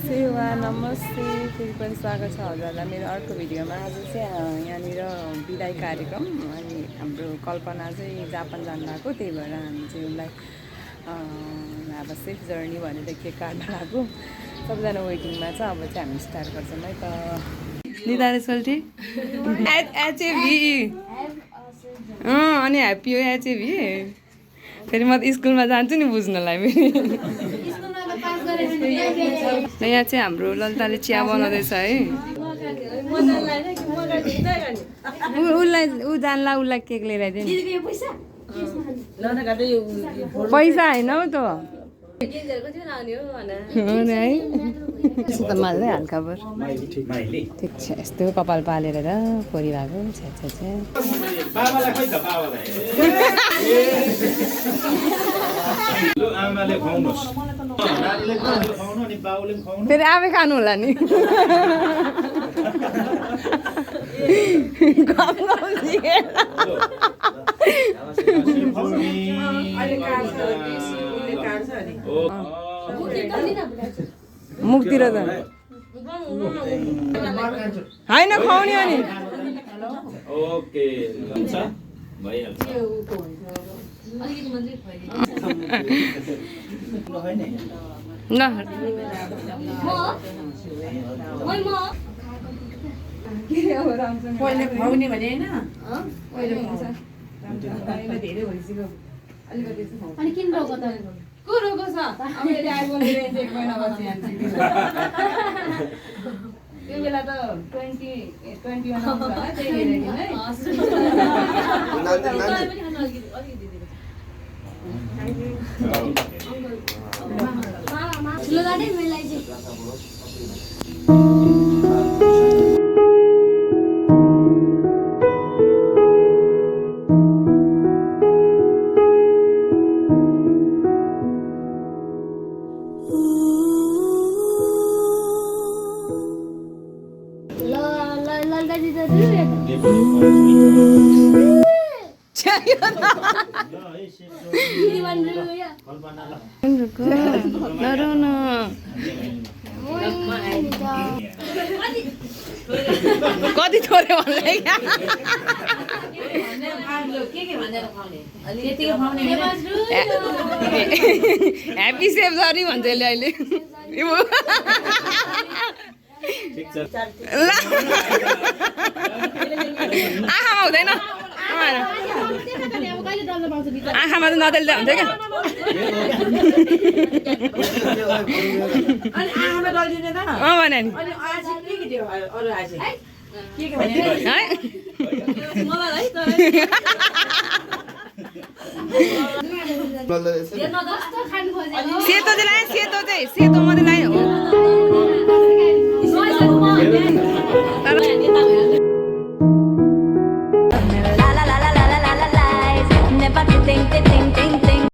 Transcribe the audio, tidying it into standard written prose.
सेवा नमस्ते फेरि पनि स्वागत छ हजुरहरूलाई मेरो अर्को भिडियोमा। आज चाहिँ यहाँनिर बिदाई कार्यक्रम अनि हाम्रो कल्पना चाहिँ जापान जानुभएको, त्यही भएर हामी चाहिँ उसलाई अब सेफ जर्नी भनेर केक काट्न लाग्यो। सबैजना वेटिङमा छ। अब चाहिँ हामी स्टार्ट गर्छौँ है त। निदाले सोल्टी एचएभी अनि ह्याप्पी हो एचएभी। फेरि म त स्कुलमा जान्छु नि बुझ्नलाई फेरि। यहाँ चाहिँ हाम्रो ललिताले चिया बनाउँदैछ है। उसलाई ऊ जानला उसलाई केक लिएर आइदियो नि। पैसा होइन हौ त है। यसो त माल्दै हालखबर ठिक छ। यस्तो कपाल पालेर र पोरी भएको फेरि आफै खानु होला नि। मुखतिर त होइन खुवाउने अनि ओके ल पहिले खुवाउने भने अनि किन रोको त को रोको छ? अब यसले आइफोन रेन्ज 1 महिना पछि आन्छ। त्यो बेला त 21 आउँछ होला, त्यही हेरेको है। ठुलो गाडी मलाई चाहिँ कति थोरै भन्दै ह्याप्पी सेफ जर्नी भन्छ यसले अहिले। आँखामा हुँदैन, आँखामा त नदेल्दा हुन्छ क्या। भने नि सेतो चाहिँ लाएँ, सेतो मात्रै लाएँ हो।